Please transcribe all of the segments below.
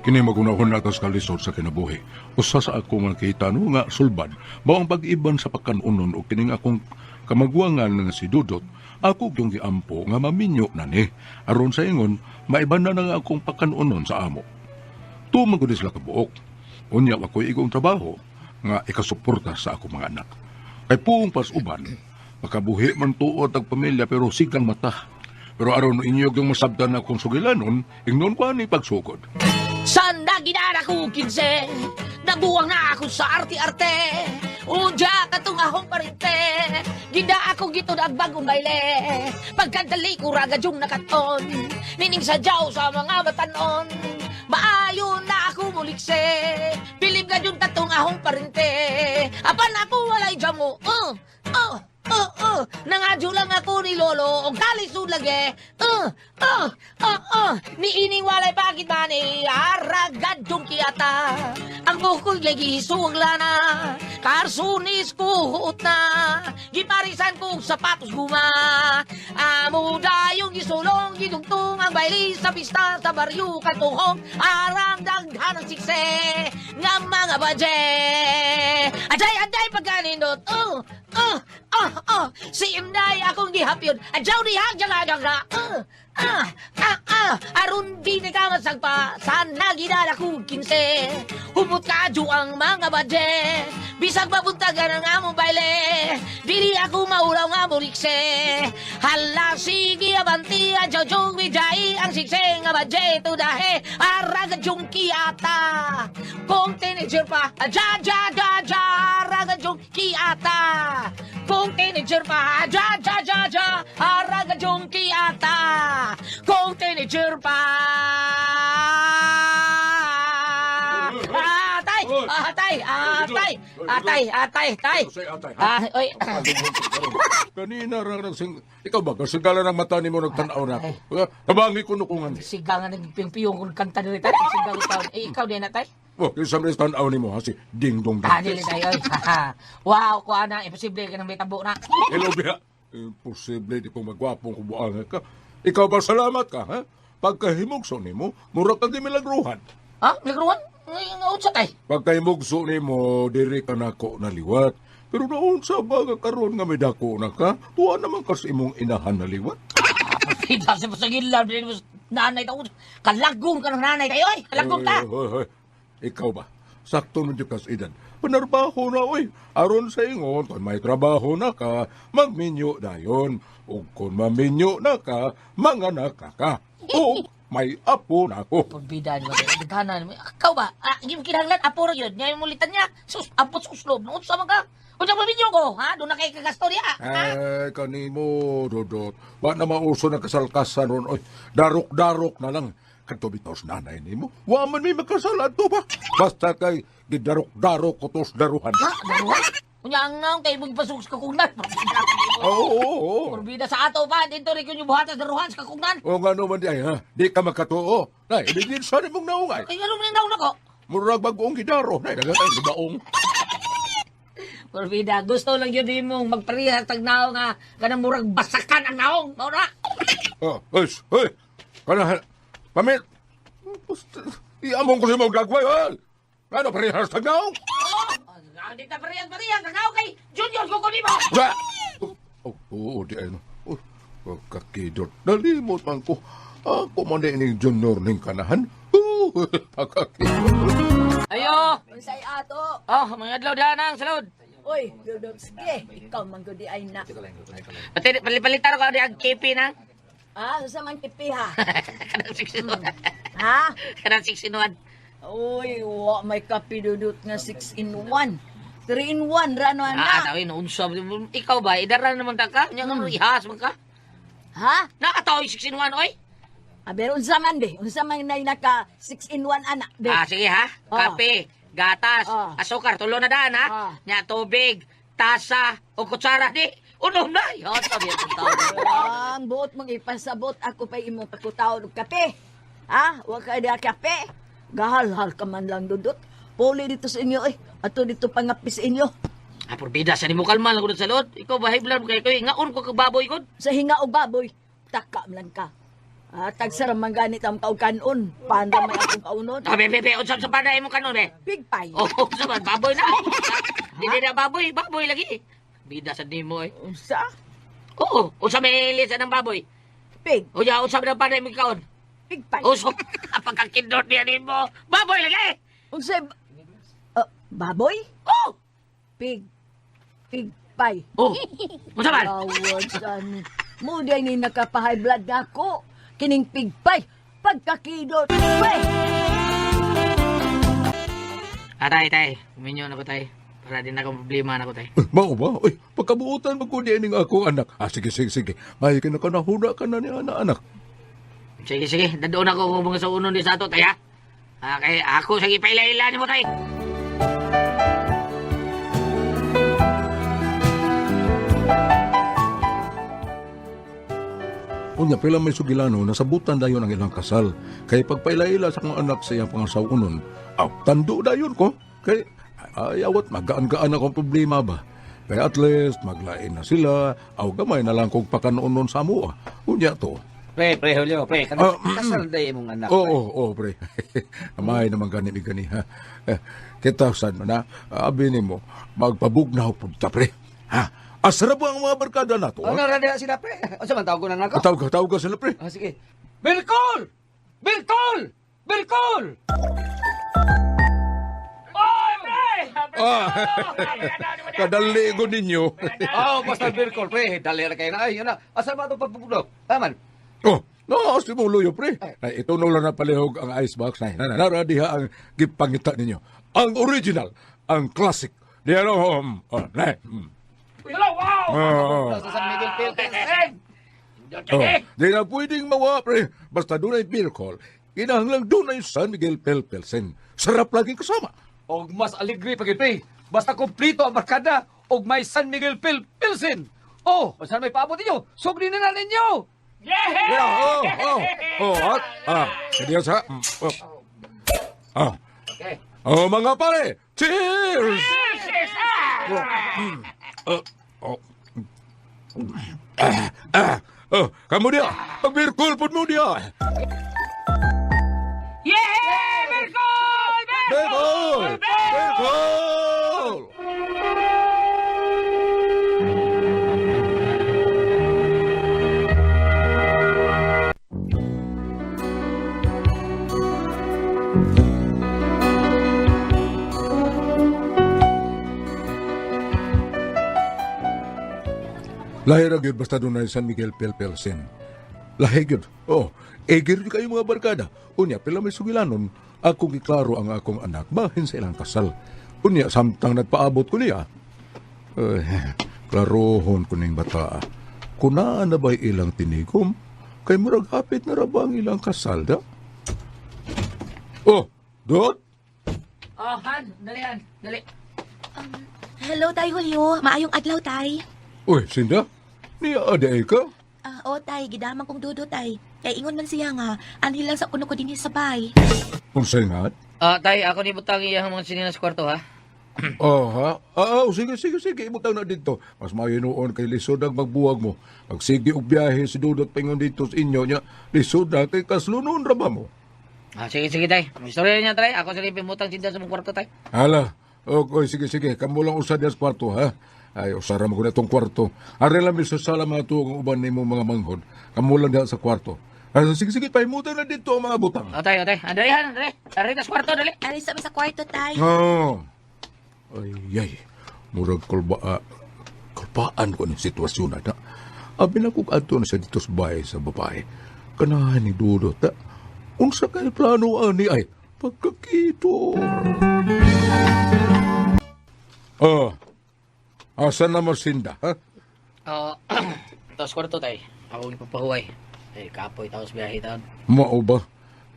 Kini magunahon na sa kalisod sa kinabuhi. Usa sa akong nakita no nga sulbad, mao ang pag-iban sa pagkanunon o kining akong kamagwangan nga si Dudot, ako yung giampo nga maminyo na ni. Aron sa ingon, maiban na nga akong pagkanunon sa amo. Tuman ko di sila kabuok. Unya ako'y igong trabaho nga ikasuporta sa akong mga anak. Kay puong pasuban, makabuhi man tuod ang pamilya pero sigang mata. Pero aron inyo yung masabtan akong sugilanon, ingnon ko ani pagsugod. Sanda ginara ko 15, nabuwang na ako sa arte-arte. Unja katong ahong parente, ginda ako gitod ang bagong baile. Pagkadali ko ragadyong nakaton, nining sadyaw sa mga batanon. Maayo na ako mulikse, bilib ka yung tatong ahong parente. Apan ako walay jamo, nangadyo lang ako ni Lolo, og kalisod lagi. Niining walay pagit mani, aragad yung kiyata. Ang bukoy lagi suwag lana, karsunis ko huot na. Giparisan ko og sapatos guma. Amo dayong gisulong, gidugtong ang baili sa pista sa baryo katuhong. Arang daghan ang sikse nga mga badye. Aday, aday pagkanindot. Si Inday akong gihapyon. Adyaw di hag, jaga, jaga. Aron di ni ka masagpa. Sana ginala ko 15. Humot ka ang mga badye. Bisag mabuntagan ang among baile. Dili ako maulaw nga mulikse. Hala sige abanti adyaw jong bijay ang sikse nga badye tudahe. Aragad yung kiata. Kung teenager pa, adya, adya, adya, adya, aragad yung kiata. Kung teenager pa, adya, adya, adya, adya, aragad yung kiata. Kung teenager pa. Atay! Atay! Atay! Atay! Atay! Tay! Atay, ha? Ah, oy. Kanina ra nagsing ikaw ba kasigala ng mata nimo nagtan-aw na ako. Tabangi ko nukungan. Siga nga nagpiyong-piyong kung kanta diri tay. Siga ko taon. Eh, ikaw din na tay. Oh, kinsa man tan-aw nimo ha si Ding Dong. Ah, dili tay. Oy. Wow, kuha na. Imposible ka nang may tabo na. Hello biya. Imposible di ko magwapong kubuangan ka. Ikaw ba salamat ka ha? Pagkahimugso nimo, mura kag di milagruhan. Ha? Lagruan? Nga unsa tay? Pagkahimugso nimo, diri ka nako naliwat. Pero naunsa ba nga karon nga may dako na ka? Tuwa naman kas imong inahan naliwat. Kita sa pasagilan dili mo nanay ta. Kalagong ka ng nanay tayo oy. Kalagong ta. Hoy, hoy, hoy. Ikaw ba? Sakto man jud kas edad. Panarbaho na oy. Aron sa ingon kon may trabaho na ka, magminyo dayon. Ug kon maminyo na ka, manganak ka ka. Ug may apo na ko. Pagbida ni ba? Daghanan mo. Ikaw ba? Ah, hindi mo kinahanglan apo ra yun. Nya mo litan niya. Sus, apot sa uslob. Unsa man ka? Unsa maminyo ko? Ha? Doon na kay kagasto niya. Ha? Ay, kanimo, Dodot. Wa na mauso na kasalkasan ron. Oy, darok-darok na lang. Kadto bitaw sa nanay nimo. Wa man may makasal adto ba? Basta kay gidarok-darok ko tos daruhan. Ha? Daruhan? Unya ang naong kay mong ipasok sa kakugnan. Oo, oo, oo. Porbida sa ato pa. Dito rin yung buhatas daruhan sa kakugnan. O nga naman di ay, ha? Di ka makatuo. Nay, ibigin sa mong naungay. Kaya ano man naong nako? Murag bagong gidaro. Nay, daga tayo baong. Porbida, gusto lang yun din mong magparihas tag naong nga kanang murag basakan ang naong. Mao na. Oh, hoy, hoy. Kana, pamit. Iamong ko sa mong gagway, ha? Ano, parehas tag naong? Oh, di ta parehas parehas ang naong kay Junior ko ko nimo. Ba! Oh, oo, di ay no. Oh, oh, kakidot. Nalimot man ko. Ako man di ining junior ning kanahan. Oh, kakidot. Ayo. Unsay ato? Oh, mga adlaw danang salud. Uy, Dudot, sige. Ikaw man gud di ay na. Pati palipalitar ko di ang KP nang. Ah, sa man kipi ha. Kanang 6 in 1. Ha? Kanang 6 in 1. Uy, wa may kape Dudot nga 6 in 1. 3 in 1 rano Ah, ana. tawin unsa ikaw ba idara naman ta ka? Nya nga ihas man ka. Ha? Nakataw 6 in 1 oy. Aber unsa man be? Unsa man nay naka 6 in 1 ana be? Ah, sige ha. Oh. Kape, gatas, Oh. asukar, tulo na daan ha. Oh. Nya tubig, tasa, o kutsara di. Unom na. Yon, sabi ang tao. Ang buot mong ipasabot ako pa imong pakutaon og kape. Ha? Wa ka di kape. Gahalhal ka man lang Dudot. Puli dito sa inyo eh. Ato dito pangapi sa inyo. Ah, porbida sa nimo kalma lang gud sa lod. Ikaw ba hiblan mo kay koy ngaon ko kag baboy gud. Sa hinga og baboy, taka man lang ka. Ah, tagsara man ganit ang kaukanon. Panda man akong kaunon. Ah, be, be, be, unsa sa panay mo kanon, be? Pig pie. Oh, unsa man baboy na. Dili na baboy, baboy lagi. Bida sa nimo eh. Unsa? Oo, unsa may lisa ng baboy? Pig. Unya, unsa man ang panay mo kaon? Pig pie. Uso, pagkakindot niya nimo. Baboy lagi. Unsa? Baboy? Oh! Pig. Pig pie. Oh, unsa man? Awad sani. Mo day ni nakapahay blood nako. Kining pig pie. Pagkakidot. Pie. Ah, tay, tay. Uminyo na ko, tay. Para din akong problema na ko, tay. Uy, mao ba? Uy, pagkabuotan mo ko di ining akong anak. Ah, sige, sige, sige. May kinakanahuna ka na ni anak, anak. Sige, sige. Dadoon ako kung mga sa unon di sa ato, tay, ha? Ah, kay ako, sige, paila-ila ni mo, tay. Unya, pila may sugilano, nasabutan dayon ang ilang kasal. Kay pagpaila-ila sa akong anak sa iyang pangasawunon, aw, tando dayon ko. Kay, ay, awat, magaan-gaan akong problema ba? Kay at least, maglain na sila, aw, gamay na lang kong pakanoon sa amoa. Unya to. Pre, pre, Julio, pre. Ah, Kasal day imong anak. Oo, oo, oo, pre. Amay naman gani mi gani ha. Eh, kita sad man ha. Abi nimo, magpabugnaw pud ta pre. Ha. Asara ba ang mga barkada nato? Ano Ha? ra diha sila, pre? Unsa man tawag ko na nako? Tawag ka, tawag ka sila pre. Ah, sige. Bilkol! Bilkol! Bilkol! Oy, pre! Ah, kadali ko ninyo. Oh, basta Bilkol, pre. Dali ra kayo na. Ay, yun na. Asa ba itong pagbubugnaw? Taman. Oh, no, si Muluyo, pre. Ay, ito na lang na palihog ang icebox. Ay, na, nara diha ang gipangita ninyo. Ang original, ang classic. Diha no, oh, na. Wow! Oh, Sa San Miguel Philippines. oh. Di na pwedeng mawa, pre. Basta doon ay beer call. Kinahanglang doon ay San Miguel Pelpelsen. Sarap laging kasama. Og mas alegre pa gyud, pre. Basta kompleto ang barkada og may San Miguel Pilsen. Oh, saan may paabot ninyo? Sugdi na na ninyo. Yeah! Yeah, oh, oh, oh, at, ah, sige sa, oh. Ah. Okay. Oh, mga pare, cheers! Cheers! Ah! Oh, oh. Ah, ah, oh, kamu dia, beer call pun mo dia. Yeah! Berkol! Beer call! Beer call! Lahi ra gyud basta dunay San Miguel Pelpelsen. Lahi gyud. Oh, egir gyud kayo mga barkada. Unya pila may sugilanon, akong giklaro ang akong anak bahin sa ilang kasal. Unya samtang nagpaabot ko niya. Eh, klarohon ko ning bata. Kunaan na ba'y ilang tinigom? Kay murag hapit na ra ba ang ilang kasal da? Oh, Dot? Oh, Han, dali, Han, dali. Hello, Tay Julio. Maayong adlaw, Tay. Uy, Sinda? Niya aday ka? Ah, o, Tay, gidamang kong dudo, Tay. Kay ingon man siya nga, anhi lang sa kuno ko dinhi sa bay. Unsay nga? Ah, tay, ako ni butang iyang mga sinina sa kwarto, ha? Oh, ha? Ah, oh, sige, sige, sige. Ibutang na dito. Mas maayo noon kay lisod ang magbuwag mo. Magsige og biyahe si Dudot paingon dito sa inyo niya. Lisod na kay kaslunon ra ba mo? Ah, sige, sige, tay. May istorya niya, tay. Ako sa pimutang sinda sa mong kwarto, tay. Hala. Okay, sige, sige. Kamo lang usa diya sa kwarto, ha? Ay, usara mo ko na itong kwarto. Ari lang sa sala mga tuong uban nimo mga manghod. Kamo lang diha sa kwarto. Ay, sige, sige, pahimutan na dito ang mga butang. Oh, tay, oh, tay. Ah, dali, Han, dali. Dari ta sa kwarto, dali. Ari sa sa kwarto, Tay. Oh. Ay, ay. Murag kulba, kulpaan ko ng sitwasyon na. Abi na kung adto na siya dito sa bahay sa babae. Kanahan ni Dudot, ta. Unsa kay plano ani ay pagkakito. Oh. Asa na masinda, ha? Oh, tapos kwarto, tay. Ako ipapahuway. Eh, kapoy, tapos biyahe taon. Mao ba?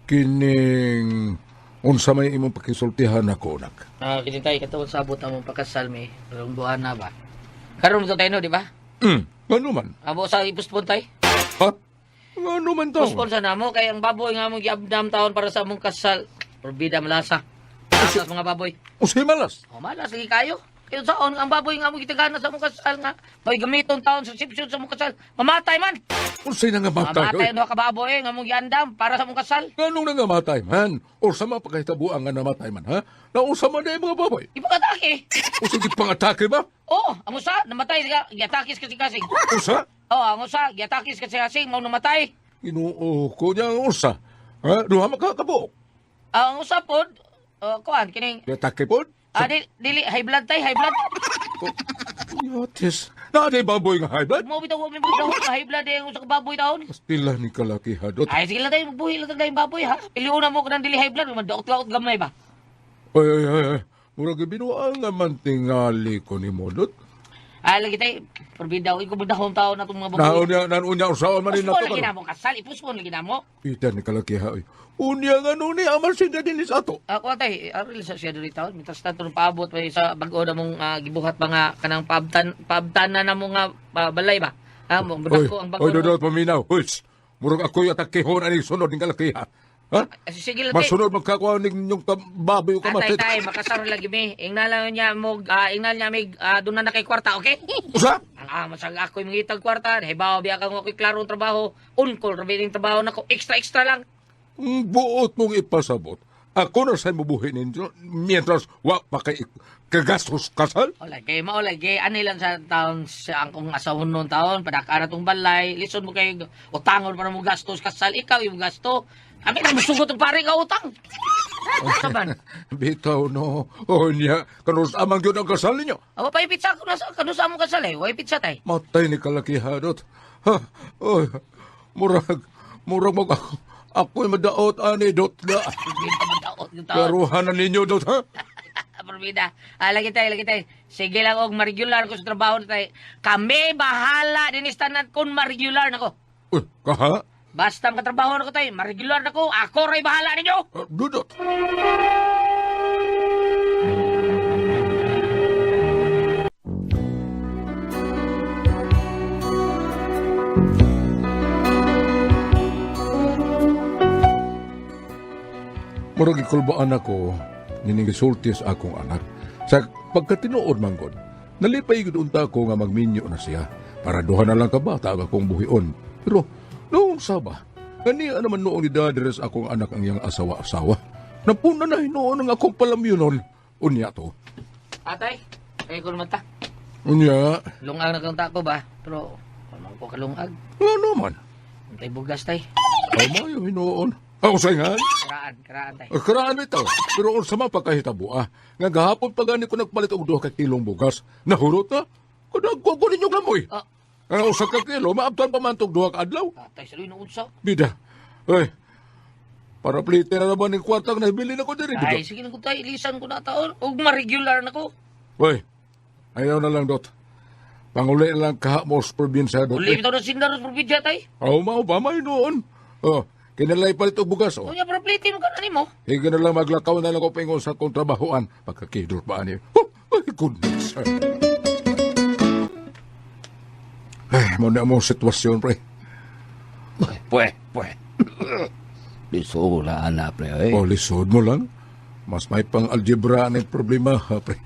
Kining unsa may imong pakisultihan ako nak. Ah, kini tay, katong sabot among pakasal mi. Karong buwan na ba? Karon mo to tayo, no, di ba? Ngano man? Amo sa ipuspon tay. Ha? Ngano man taw? Puspon sa namo kay ang baboy nga among giabdam taon para sa among kasal. Porbida malasa. Malas mga baboy. Unsay malas? O malas lagi kayo. Kaya saon ang baboy nga mo gitagana sa mong kasal nga may gamiton taon sa reception sa mong kasal. Mamatay man. Unsay nangamatay, Mamatay oy? ang duha ka baboy nga mong giandam para sa mong kasal. Nganong nangamatay man? O sa mga pagkahitabuan nga namatay man, ha? Naunsa man na yung mga baboy? Ipakatake. Unsay gipang-atake ba? Oo, ang usa namatay siya, giatakis kasi kasing. Usa? Oo, ang usa giatakis kasi kasing mao namatay. Ginoo ko niya ang usa. Ha? Duha makakabuok. Ang usa pod, kuan kining Giatake pod? dili high blood tay, high blood. Yatis. Naday baboy nga high blood? Mo bitaw mo bitaw high blood eh, ang usa ka baboy taon. Pastila ni kalaki hadot. Ay, sige lang tayo, magbuhi lang tayo baboy ha. Piliuna mo ko ng dili high blood, madaot-daot gamay ba? Ay, ay, ay, ay. Murag binuang nga man tingali ko ni Modot. Ay, lagi tayo, perbida, ikaw ba dahong tao na itong mga baboy? Naon niya, naon niya, usaon man din Puspon nato lagi karon. na mo, kasal, ipuspon lagi na mo. Ita ni kalaki ha. Oy. Unya nga nun ni amal sinda din sa ato. Ako tay, aril sa siya diri taon, mitas tanto ng paabot pa sa bag-o na mong gibuhat mga kanang paabtan, paabtan na mo nga balay ba? Ha, mo Oy, ko ang bag-o. oy, Dodot, paminaw. Uy, shh. Murag ako'y atakihon ani sunod ni kalaki ha. Ha? Sige lang tay. Masunod magkakuha ninyong baboy o Atay kamatit. tay, makasaro lagi mi. Ingna lang niya mo, ingna niya mig doon na kay kwarta, okay? Usa? Ang masag ako yung ngitag kwarta, hibaw biya kang ako'y klarong trabaho, unkol rabi ning trabaho nako, extra extra lang. Ang buot mong ipasabot. Ako na sa'y mabuhi ninyo mientras wa pa kay kagastos kasal. Wala kay mao lagi ani lang sa taon sa angkong asawon noon taon padaka na tong balay lisod mo kay utangon para mo gastos kasal ikaw yung gasto kami na musugot og pare ka utang saban. Bitaw no. O niya, kanus amang yun ang kasal ninyo. Awa pa pizza ko na sa kanu sa among kasal eh way pizza tay. Matay ni kalaki hadot. Ha, oy, murag, murag mag ako. Ako'y madaot ani dot na. Bida man taot yung taon. Klaruhan na ninyo dot ha. Perbida. Lagi tayo, lagi tayo. Sige lang og ma-regular ko sa trabaho na tayo. Kami bahala dinis tanan kung ma-regular nako. Uy, kaha? Basta makatrabaho na ko tayo, ma-regular na ko, ako ray bahala ninyo. Ah, Dudot. Murag ikulbaan ako, niningisulti sa akong anak. Sa pagkatinuod manggod, nalipay gud unta ko nga magminyo na siya. Para duha na lang ka bata ang akong buhion. Pero noong saba, kaniya naman noong nidadres akong anak ang iyang asawa-asawa. Napuna na hinuon ang akong palamyonon. Unya to. Atay, ay ko naman ta. Unya, Lungag na kang tako ba? Pero, wala ko kalungag. ano man? Antay bugas tay. Ay, mayo hinuon. Ako sa nga, Karaan, karaan tay. karaan ito. Pero unsa man pagkahitabo ah. Nga gahapon pa gani ko nagpalit og 2 ka kilong bugas. Nahurot na. Kudag ko ko ninyo gamoy. Ah. Ang 1 ka kilo, maabtan pa man tog 2 ka adlaw. Atay, sa luy unsa. Bida. Ay, para plite na naman yung kwartang nabili na ko diri. Ay, Dudot. sige na ko tay, ilisan ko na taon. Ug ma-regular na ko. Uy, ayaw na lang, Dot. Panguli na lang kaha mo sa probinsya, Dot. Uli bitaw na sindaro sa probinsya tay. Aw, mao ba, may noon. Oh, kinalay palit og bugas, oh. Unya para plite mo ka na nimo. Higa na lang maglakaw na lang ko paingon sa akong trabahoan. Pagkakidor pa ani. Oh, my goodness. Ay, mo na mo sitwasyon, pre. Pwe, pwe. Lisura na, pre. Eh. O, lisod mo lang. Mas may pang algebra na problema, ha, pre.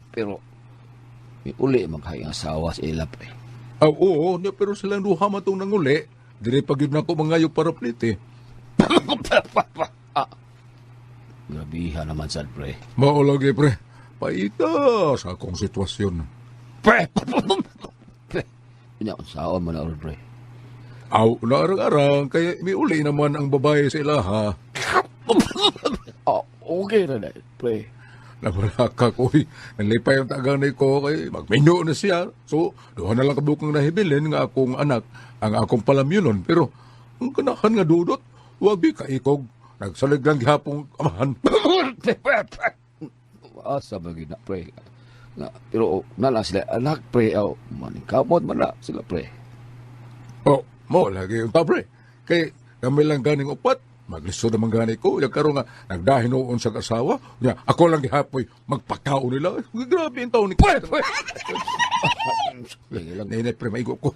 Pero, may uli man kayo ang asawa sa ila, pre. Ah, oo, niya, pero silang duha man itong nanguli. Dire pag yun ako mangayo para plite. Ah, grabihan naman sad, pre. Mao lagi, pre. Paita sa akong sitwasyon. Pre! Pre! Unya, unsaon man na ron, pre. Aw, naarang-arang, kaya miuli naman ang babae sa ilaha. Ah, okay na na, pre. Nawala ka ko, uy. Nalipay ang taganay ko, kay magminyo na siya. So, duha na lang kabukang nahibilin nga akong anak, ang akong palamyunon. Pero, ang kanahan nga dudot, wag di kaikog. Nagsalig lang gihapong amahan. Asa ba gina, pre? Na, pero na lang sila anak, pre. Aw, maningkamot man na sila, pre. Oh, mo lagi yung pre. Kay kami lang ganing upat, maglisod naman gani ko. Yung karon nga nagdahin noon sa asawa. Nya, ako lang gihapoy magpakaon nila. Ay, grabe ang taon ni Pre, pre. Lagi lang. Nene, pre, maigo ko.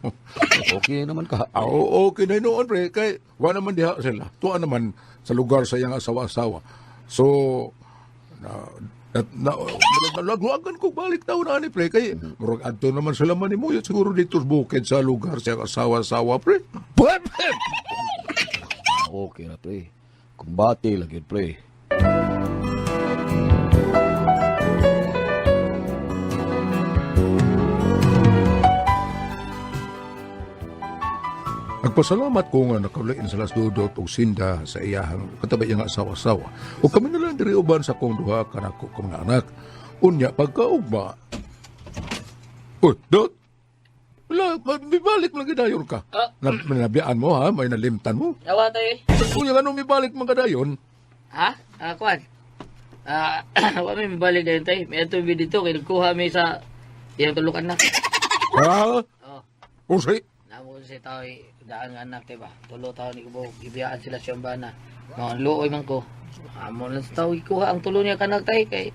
Okay naman ka. Ah, oo, okay na noon, pre. Kay, wa naman diha sila. Tuwa naman sa lugar sa iyang asawa-asawa. So, na, At na nalagwagan ko balik taon na ni pre kay murag adto naman sila manimuyot siguro dito sa bukid sa lugar sa asawa-asawa pre. Okay na, pre. Kumbate lagi, pre. Nagpasalamat ko nga nakaulain sa las dudot og sinda sa iyahang katabay nga asawa-asawa. O kami na lang diri uban sa akong duha kanako kong mga anak. Unya pagkaugma. Uy, Dot! Wala, mibalik lang gidayon ka. Ah. Na, nabiyaan mo ha, may nalimtan mo. Awa tayo eh. Unya nga nung mibalik man kadayon. Ha? Ah, kuan. Ah, wa may mibalik dayon tay. May ato mi dito kay nagkuha mi sa iyang tulok anak. Ha? Oh, Usay. namo si tao daan nga anak diba? Tulo taon ni kubo gibiyaan sila siyang bana. Mga luoy man ko. Amo lang sa tao ikuha ang tulo niya kanak tay kay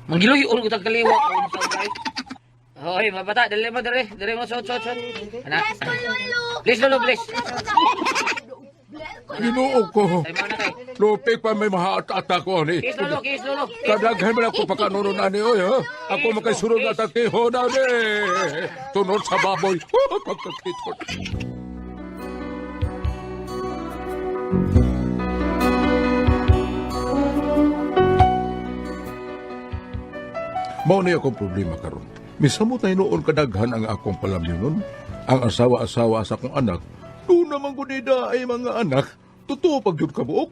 manggiloy ul ko tag kaliwa ko unsa tay. Hoy, mabata, dali mo dali, dali mo sot sot sot. Anak. Bless ko, Lolo. Please lolo, please. Bless ko. Ginoo ko. Tay mo na tay. Lupik pa may mahaat-ata ko ani. Kiss lolo, kiss lolo. Kadaghan man ako pagkanunon ani oy ha. Ako makaisurog at akihon ani. Tunod sa baboy. Oh, pagkakiton. Mao ni akong problema karon. Misamot na hinuon kadaghan ang akong palamyonon. Ang asawa-asawa sa akong anak. Doon naman ko nida ay mga anak. Totoo pag yun kabuok.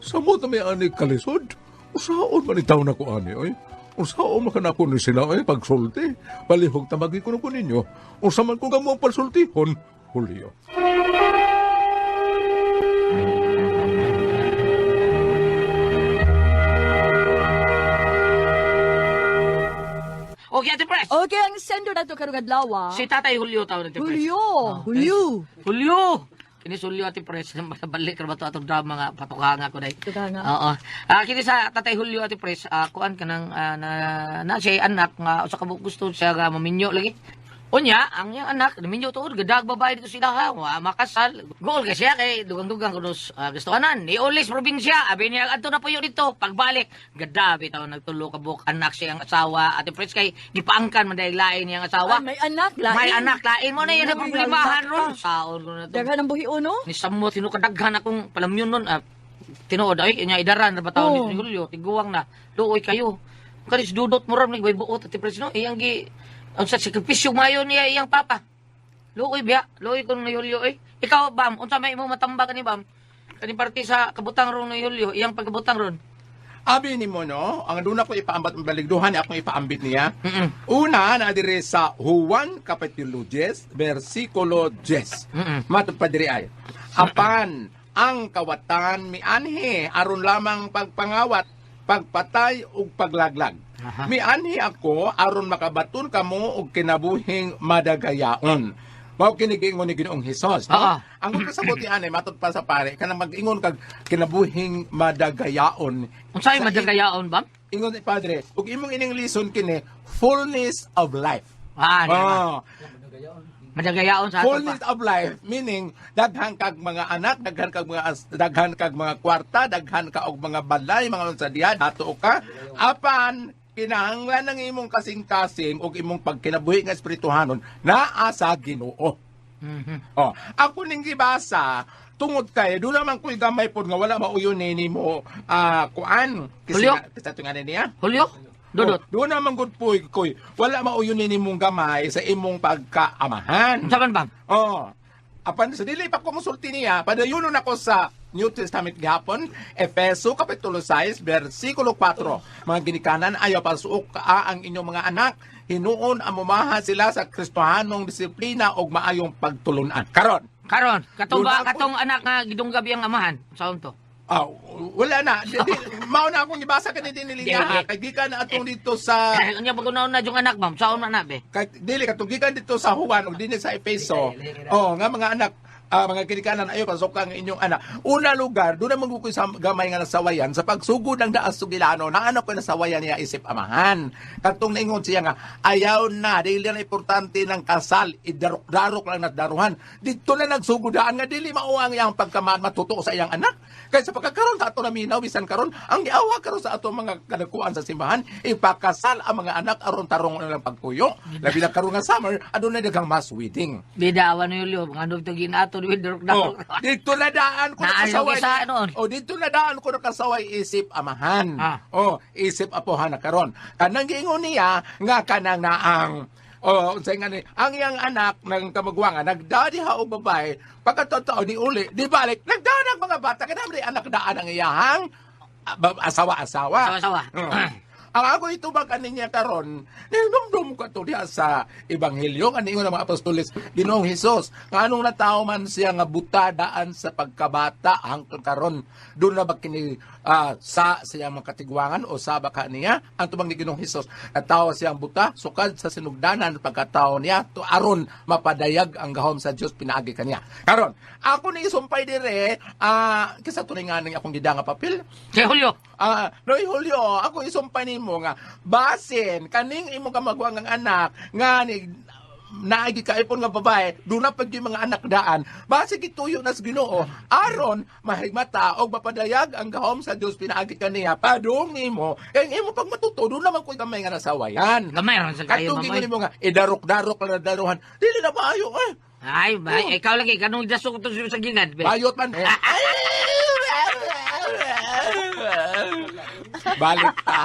Samot na may ani kalisod. Usaon man itaw na ko ani oy. Usaon man kanako ni sila oy pagsulti. Palihog tamagi ko na ko ninyo. Usa man ko kamo ang pagsultihon. Julio. Okay, Ate Pres. Okay, ang sender nato karong adlaw. ah. Si Tatay Julio tawag Ate Pres. Julio. Oh, Julio. Julio! Kini si Julio Ate Pres, balik ra ba to atong drama nga patukanga ko dai. Patukanga. Oo. Ah, kini sa Tatay Julio Ate Pres, kuan kanang na, na siya anak nga usa ka buok gusto siya nga maminyo lagi. Unya, ang iyang anak, naminyo tuod, gadag babae dito sila ha, wa makasal. Goal kasi siya kay dugang-dugang kuno gustohanan. Niulis probinsya, abi niya adto na puyo dito. Pagbalik, gadabi taon nagtulo ka buok anak siyang asawa. Ate Pres kay gipaangkan man dahil lain niyang asawa. Ay, may anak, lain. May anak lain mo na yan ang Ay, problemahan anak ron. pa. Saon ko na to. Daghan ang buhi uno. Ni Sammo tinukadaghan akong palamyon nun. Ah, tinuod ay nya idaran na ba taon Oo. ni Julio tiguang na. Luoy kayo. Karis dudot mo ram ni way buot at presno iyang gi ang sa sakripisyo mayo niya iyang papa. Luoy biya, luoy kon ni Julio eh. Ikaw bam, unsa may imong matamba kani bam? Kani parte sa kabutang ron ni Julio, iyang pagkabutang ron. Abi ni mo no, ang doon ako ipaambat ang baligduhan, akong ipaambit niya. Mm-mm. Una, na dire sa Juan Kapitulo 10, versikulo 10. Mm-mm. Matod pa diri ay. Apan ang kawatan mianhi aron lamang pagpangawat, pagpatay ug paglaglag. Aha. Mianhi ako aron makabaton kamo og kinabuhing madagayaon. Mao kini giingon ni Ginoong Hesus, no? Oo. Ang kasabot ni anay matod pa sa pare kanang mag-ingon kag kinabuhing madagayaon. Unsay Sa madagayaon bam? Ingon ni Padre, ug imong ining lison kini fullness of life. Ah, di ba? Oh, Madagayaon sa ato pa. fullness of life meaning daghan kag mga anak, daghan kag mga daghan kag mga kwarta, daghan ka og mga balay, mga unsa diha, dato ka. Apan kinahanglan ng imong kasing-kasing ug imong pagkinabuhi nga espirituhanon naa sa Ginoo. Mhm. Oh, ako ning gibasa tungod kay doon naman ko'y gamay pod nga wala mauyon ni nimo kuan kasi Julio? sa tungan niya. Julio? Dudot. Oh, doon naman gud po koy wala mauyon ni nimong gamay sa imong pagkaamahan. Unsa man bam? Oh. Apan sa dili pa ko musulti niya, padayunon ako sa New Testament gihapon, Efeso kapitulo 6 versikulo 4. Mga ginikanan ayaw pasuok kaa ang inyong mga anak, hinuon ang mumaha sila sa Kristohanong disiplina ug maayong pagtulunan. Karon, Karon, katong Doon ba ako- katong anak nga gidunggabi ang amahan? Unsaon to? ah, wala na. Di, mao na akong gibasa kani din nilinya ha. Kay gikan na atong dito sa Unya pag una yung anak ma'am, saon man na be? kay dili katong gikan dito sa Juan ug dinhi sa Efeso. Oh, nga mga anak Mga kinikanan ayo pasok ang inyong anak. Una lugar, doon na magbukoy sa gamay nga nasawayan sa pagsugod ng daas sugilano na anak ko nasawayan niya isip amahan. Katong naingon siya nga ayaw na dili na importante ng kasal, idarok-darok lang nagdaruhan. Dito na nagsugudaan nga dili mao ang iyang pagkamaan matuto sa iyang anak. Kaysa pagkakaroon sa ato na minaw bisan karon ang giawa karon sa ato mga kadakuan sa simbahan ipakasal ang mga anak aron tarong na lang pagpuyo. Labi na karon nga summer adunay daghang mass wedding. Bidawan ni Julio, mga ano ito ginato, Oh, darok. dito na daan ko Naalog nakasaway. isa noon. Oh, dito na daan ko nakasaway isip amahan. Ah. Oh, isip apohan na karon. Kanang giingon niya nga kanang naang. Oh, unsay nga ni ang iyang anak ng kamagwangan nagdadi ha og babae pagkatotoo ni uli di balik nagdaan ang mga bata kanang di anak daan ang iyahang asawa-asawa. Asawa-asawa. Ang ako itubag ani niya karon, ninumdum ko to diha sa ebanghelyo ani ingon ang mga apostoles Ginoong Hesus, nga anong natawo man siya nga buta daan sa pagkabata hangtod karon, doon na ba kini sa siya mga katigwangan o sa baka niya ang tubang ni Ginoong Hesus, natawo siyang buta sukad sa sinugdanan pagkatao niya to aron mapadayag ang gahom sa Dios pinaagi kaniya. Karon, ako ni isumpay dire kisa tunay nga ning akong gidanga papel. Kay Julio, Noy Julio, ako isumpay nimo nga basin kaning imong kamagwang ang anak nga ni naagi kaipon nga babae, doon na pag yung mga anak daan, base gituyo nas Ginoo, aron mahigmata og mapadayag ang gahom sa Dios pinaagi kaniya, padung nimo, kay ang imo pag matuto, doon naman ko'y gamay nga nasawayan. Gamay ron sa kayo, Katong mamoy. gingon nimo nga, idarok-darok lang na daruhan, dili na maayo eh. Ay, ba, ikaw lagi, kanong dasok ito sa gingan. Be. Bayot man. Balik ta.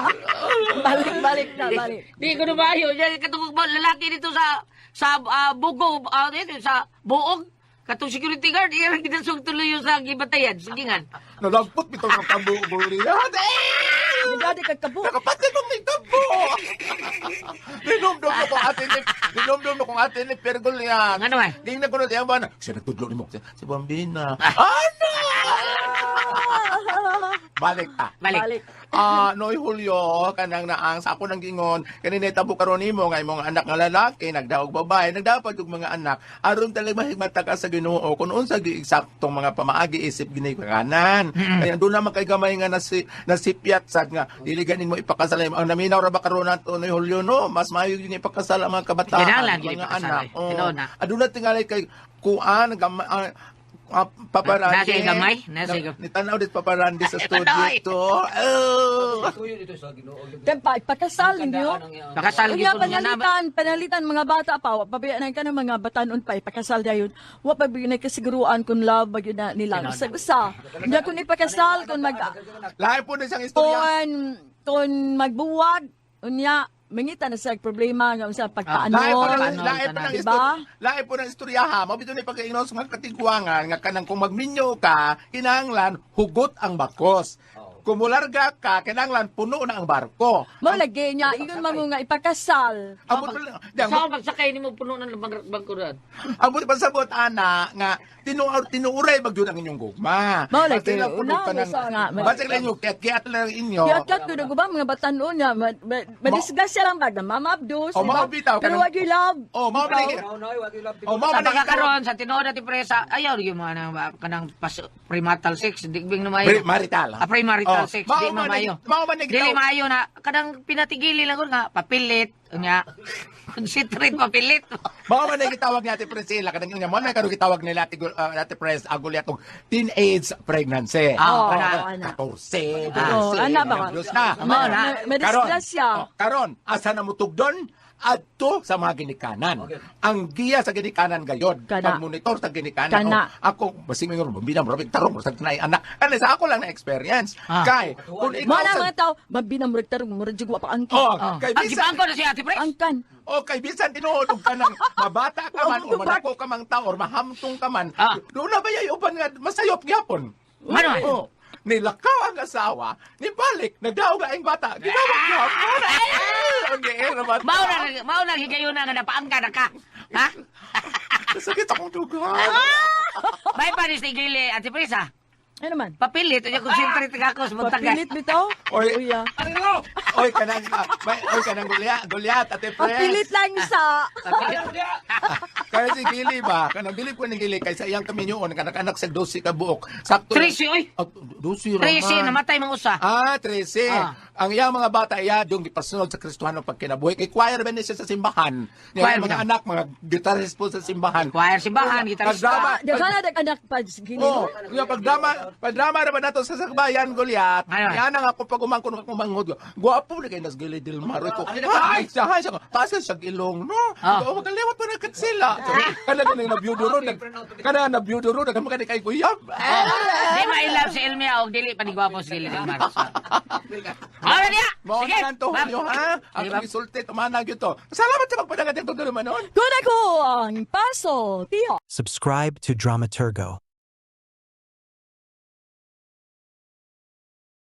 Balik, balik na, balik. Di ko na maayo. Yan, katong ba, lalaki dito sa sa bugo, dito, sa buog. Katong security guard, iyan ang ginasog tuloy yung sa gibatayan, sa gingan. Nalagpot bitong ng kambu-buri. Nagdadi kag kabo. Nakapatay kong may tabo. Dinumdum na kong ate ni Dinumdum na kong ate ni Pergol niya. Ano man? Tingnan ko na siya ba na. Siya nagtudlo ni mo. Si Bambina. Ano? Balik ta. Balik. Balik. Noy Julio, kanang naang sa ako nang gingon, kanina tabo karon nimo nga imong anak nga lalaki nagdaog babae, nagdapat og mga anak aron talaga mahigmata ka sa Ginoo kun unsa gi eksaktong mga pamaagi isip ginikanan. Kaya doon naman kay gamay nga nasipyat sad nga dili ganin mo ipakasal ang naminaw ra ba karon nato Noy Julio no, mas maayo gyud ipakasal ang mga kabataan, Kinahanglan gyud mga ipakasal, anak. eh. Tinuod na. Aduna tingali kay kuan paparandi. Nasa gamay? Nasa gamay. Nitanaw dit paparandi sa studio Panoy! to. Oh. Tuyo dito sa Ginoo. Tempa, ipakasal ninyo. Pakasal Unya, gyud ko niya na. panalitan, panalitan mga bata pa, wa pabiya na ka ng mga batanon pa, ipakasal dayon. Wa pa na kasiguruan kung love ba yun na nila. Tinuod na. Sa usa. Unya kung ipakasal, kung mag Lahi po na siyang istorya. kung magbuwag, unya mangita na sa problema nga unsa pagpaano. Lahi po ng Paano, lahi po ng tanan. Diba? istorya. Lahi po ng istorya ha. Mao bitaw ni pagkaingon sa mga katigwangan nga kanang kung magminyo ka, kinahanglan hugot ang bakos. Kung mularga ka, kinahanglan puno na ang barko. Mao lagi niya ingon man mo nga ipakasal. Ang buto lang, di, ang Sa pagsakay nimo puno ng bangko doon. ang buto pasabot ana nga tinuuray ba gyud ang inyong gugma. Mao lagi, Basta lang puno una, ka ng- sa nga, Basta lang inyo kiat-kiat lang inyo. Kiat-kiat ko na ba mga batanon niya, madisgrasya lang ba, na mama abdos, Oh, di ba? mao bitaw, Pero kanang- wag you love. Oh, mao ba lagi. Oh, mao Sa ba lagi. pagkakaroon sa tinuod na presa, ayaw gyud mo nang kanang pas, premarital sex, di bing na maayo. Marital. Ah, premarital Oh, sex, mao di man mamayo. mao man nagitaw- Dili maayo na kanang pinatigili lang ko nga papilit nya. Concentrate papilit. Mao man ang gitawag ni Ate Priscilla kanang inya mo na karon gitawag nila Ate, Ate Pres Aguliat og teenage pregnancy. Ah, Oo, kana. ana. 14, Oo, 12, ana ba? Diyos na. Mao na. Madisgrasya. Oh, karon, asa na mutugdon? Adto sa mga ginikanan. Ang giya sa ginikanan gayod. Kana. Pag-monitor sa ginikanan. Kana. Oh, ako, basing mo bambina, murag tarong, murag na anak. Ano sa ako lang na experience. Ah. Kay, kung ikaw Mao na sa mga tao, mabina murag tarong murag jud wa pa angkan. Oh, Oh. kay Ang bisan gipangko na si Ate Pres. Angkan. O kay bisan tinuod og kanang mabata ka man o madako ka mang tao or mahamtong ka man, doon na ba yay uban nga masayop gyapon. Mano man? Oh, nilakaw ang asawa, nibalik, nagdaog ang bata. Ginawag gyapon. Ang giera ba? Mao na higayon na nga napaangka na ka. Ha? Sakit akong dugan. May panis ni Gili, Ate Pres ah. Ano man? Papilit, unya concentrate ka ako sa buntagan. Papilit bitaw? Oy. Uya. Ano? Oy, kanang, oy, kanang Goliath, Goliath, Ate Pres. Papilit lang sa. Ano niya? Kaya si Gili ba? Kanang bilib ko ni Gili kay sa iyang kaminyoon kanang anak sa 12 ka buok. Sakto. 13, oy. Ah, 12 raman. 13, namatay mga usa. Ah, 13. Ah. Ang iyang mga bata iya yung gipasunod sa Kristohano pagkinabuhi. Kay choir ba ni siya sa simbahan? Niya Choir ang mga ba? anak, mga guitarist po sa simbahan. Choir simbahan, gitarista. Pagdrama, Daghan na anak pa gini. Oh, yung pagdrama, pagdrama ra ba nato sa sakbayan Goliath? Ano? Yan ang ako pag umangkon ako manghod. Gwapo na kay nas Gili Del Mar ko. Ay, siya, ay, siya. Taas siya ilong, no? Ah. Oh, makaliwat pa na katsila. Kana kanang nabiyudo ron, kana nabiyudo ron, nagkamaka kay kuyab. Di mailab si Elmia og dili pa ni gwapo si Gili del Mar. Ano niya? Mao Sige. na lang to, Ma'am. Julio, ha? Sige, Ang ma'am. gisulti, tumanag yun to. Salamat sa pagpadagat ito, manon. Kuna ko ang paso, tiyo. Subscribe to Dramaturgo.